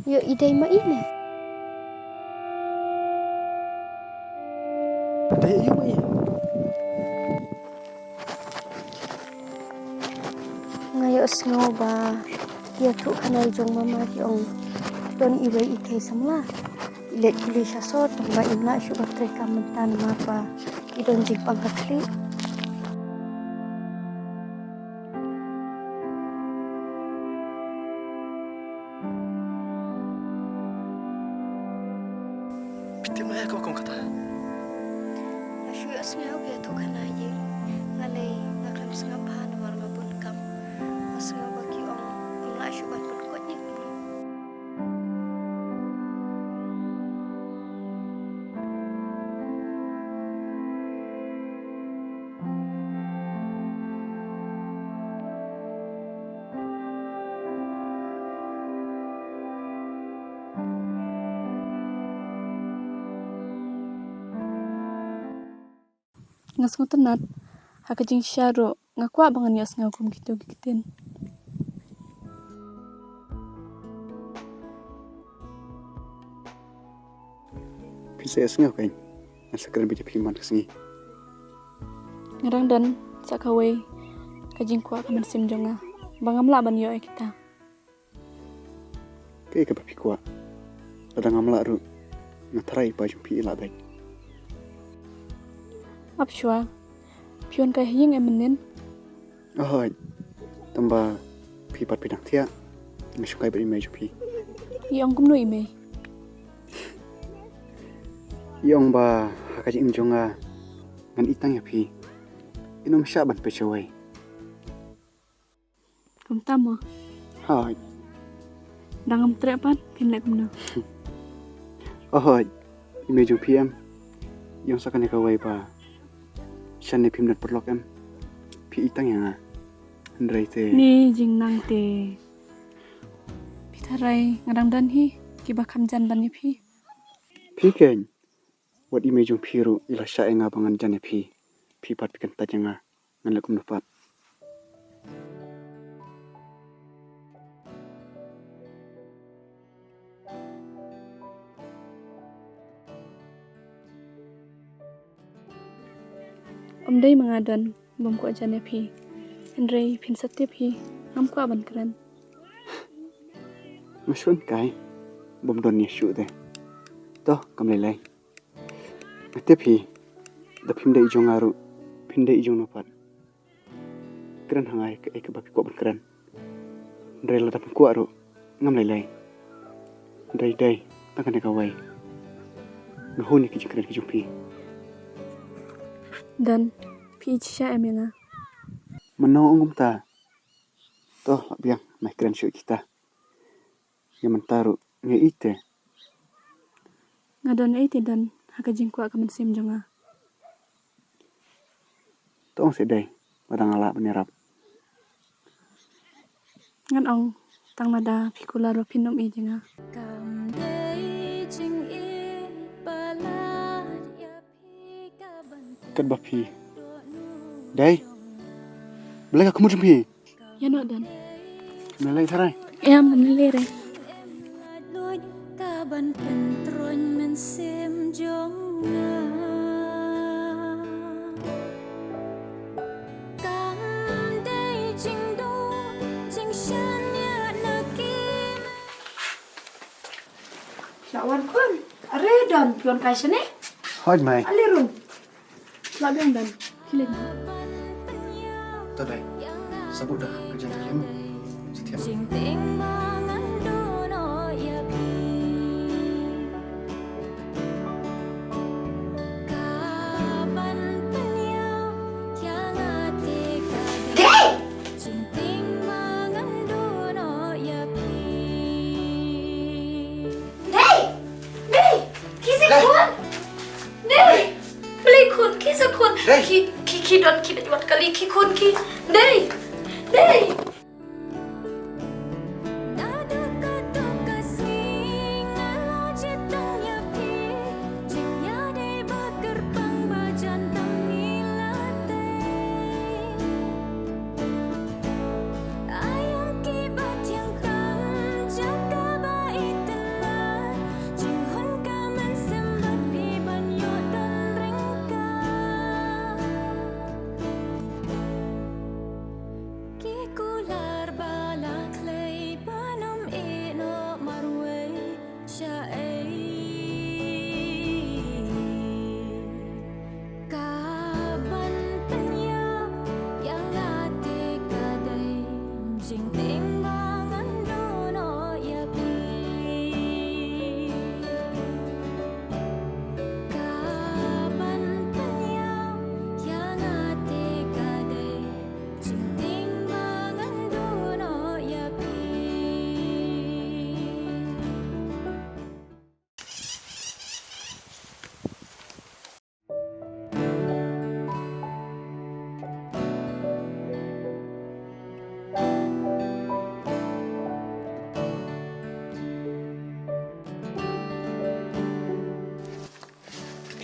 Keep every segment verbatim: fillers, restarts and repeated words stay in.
Ïoh i dei ma i ne? Dei ïoh ma i. Nga ïohsngew ba ki ïathuh khana i jong mama ki ong don iwei i thei samla i leit pule sha sor tang ba im lah shuh ban trei kam mynta namar ba i don jingpang ka khlieh. Phi tip ma ïa ka ba kong kata. Nga shu ïohsngew ba ïathuh khana ïing. Nga lei nga khlem sngap bha namar nga bun kam. Nga sngew ba ki ong ym lah shuh ban pynkut ïa ki. Nga sngewtynnat ha ka jingshisha ruh nga kwah ba ngan ïohsngew kum kito ki ktien. Phi sa ïohsngew kein, ngan sa kren beit ïa phi man ka sngi. Nga dang don sa kawei ka jingkwah ka mynsiem jong nga ba ngam lah ban ïoh ïa kita. Kaei kaba phi kwah? Lada ngam lah ruh nga tharai i pa jong phi i lah beit. Ap shuwa, phi wan kai ha ïing em mynnin? Hooid, tang ba phi pat phi dang thiah. Nga shong kai bad i mei jong phi. I ong kumno i mei? I ong ba ha ka jingim jong nga ngan i tang ïa phi. In ym shah ban peit shawei. Kumta mo? Hooid. Dang ym treh pat phin leh kumno? Hooid. I mei jong phi em, i ong sa kane kawei ba shane phim don paralok em. Phi i tang ïa nga. Hynrei te ni jingnang te phi tharai nga dang don hi kiba kham jan ban ïa phi. Phi kein, wat i mei jong phi ruh i la shah ïa nga ba ngan jan ïa phi. Phi pat phi kyntait ïa nga, ngan leh kumno pat? Ym dei ma nga don bym kwah jan ïa phi. Hynrei phin sa tip hi, ngam kwah ban kren. Nga shun kai bym don ïa shuh de. To kam lei lei. Nga tip hi, da phim dei i jong nga ruh phin dei i jong no pat. Kren ha nga ïa kaei kaba phi kwah ban kren. Hynrei lada phim kwah ruh ngam lei lei. Hynrei dei tang kane kawei. Nga hun ïa ki jingkren ki jong phi. Don, phi ïeit shisha em ïa nga? Mynno ong kumta? To lah biang, nai kren shuh ïa kita. Ïa mynta ruh nga ïeit te. Nga don ïeit te don ha ka jingkwah ka mynsiem jong nga. To ong seh dei lada nga lah ban ïarap. Ngan ong tang lada phi kular ba phin ym ïeit ïa nga. Kam dei jingïeit palat ïa phi ka ban. Katba phi dei. Balei ka khmut jong phi? Ïa noh don. Me lei tharai. Em, me lei re. Ka ban pyntroiñ mynsiem jong nga. Kam dei jingduh jingshaniah na ki. Sha wan khun. Are don phi wan kai shane? Hooid mei. Ale rung. Lah biang don. Khie leit. To dei. Sa buh da ka jingkylli. Sa thiah. Jingtieng ba ngan duh noh ïa phi. Ka ban pynïap ïa nga te ka dei. Dei! Jingtieng ba ngan duh noh ïa phi. Dei! Dei! Ki sa khun! Dei! Balei khun, ki sa khun. Dei. Ki, ki, ki don, ki don wat kali, ki khun, ki. Dei. Dei.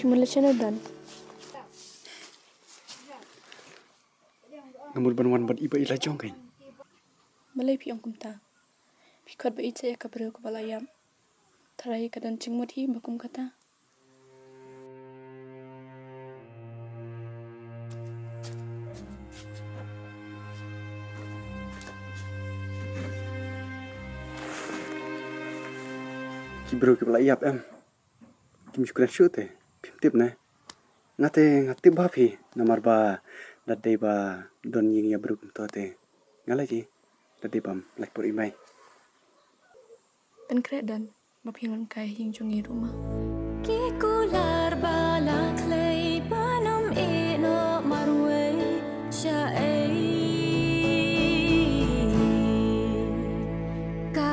Mula shano don? Nga mut ban wan bad i ba i la jong kein. Malei phi ong kumta? Phi khot ba ïeit sa ïa ka briew kaba la ïap. Tharai ka don jingmut hi ba kum kata. Ki briew kiba la ïap em? Kim ju kren shuh te phim tip ne? Nga te nga tip ba phi, namar ba da dei ba don ïing ïa briew kumto te nga leit i, da dei bam lait por i mai. Pynkhreh don ba phi ngan kai ha ïing jong ngi ruh ma. Ki kular ba la khlei ba nym ïeh noh marwei sha ei. Ka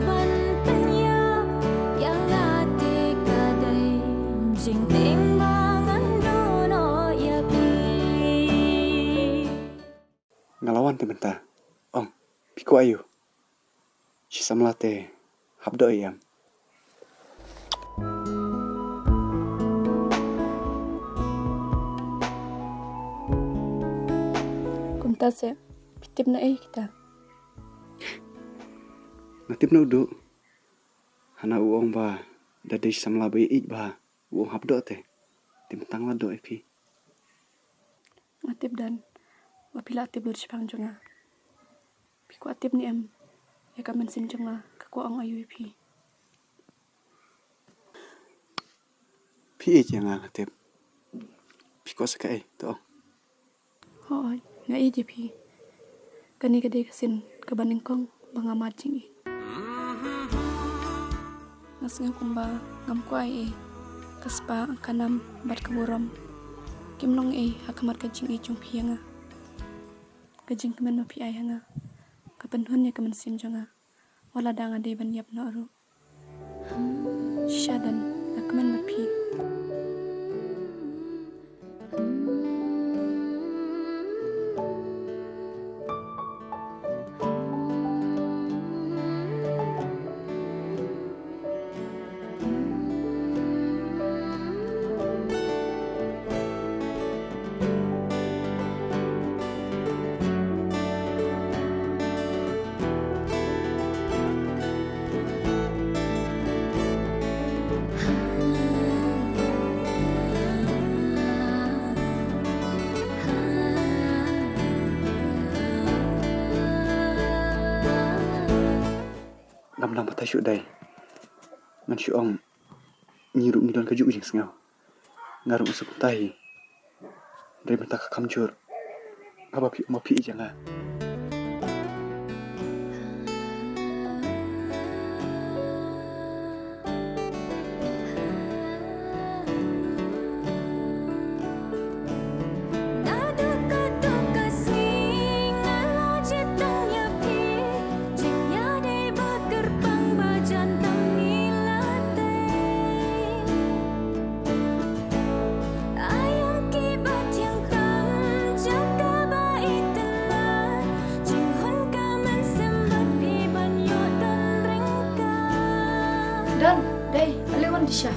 ban pynïap ïa nga te ka dei jingtieng ba ngan duh noh ïa phi. Nga la wan te mynta. Ong, phi kwah aïu? Shi samla te hap doh ïa em? Kumta se, phi tip na ei kita? Nga tip na u duh. Hana u ong ba da dei samla ba ïeit ba u ong hap doh te. Te mynta nga la doh ïa phi. Nga tip don ba phi la tip lut shaphang jong nga. Phi kwah tip ne em ïa ka mynsiem jong nga, ka kwah ong aïu ïa phi? Phi ïeit ïa nga, nga tip. Phi kwah sa kaei, to ong. Hooid, nga ïeit ïa phi. Kane ka dei ka sien kaba nyngkong ba nga mad jingïeit. Nga sngew kumba ngam kwah ei ei. Ka spah, ka nam bad ka burom kim long ei ha khmat ka jingïeit jong phi ïa nga. Ka jingkmen ba phi ai ha nga ka pynhun ïa ka mynsiem jong nga, wat lada nga dei ban ïap noh ruh. Shisha don, nga kmen bad phi. Ngam nang batai shuh dei. Ngan shu ong ngi ruh ngi don kajuh ka jingsngew. Nga ruh nga sngewthuh hi. Hynrei mynta ka kam jur. Haba phi ong ba phi ïeit ïa nga. Naduh kato ka sngi nga la jied tang ïa phi, jingïadei ba kyrpang ba jan tam ngi la tei. Aïom ki ba thiang tam jaka ba itynnad, jinghun ka mynsiem bad phi ban ïoh don ryngkat. Don, dei, ale wan Disha.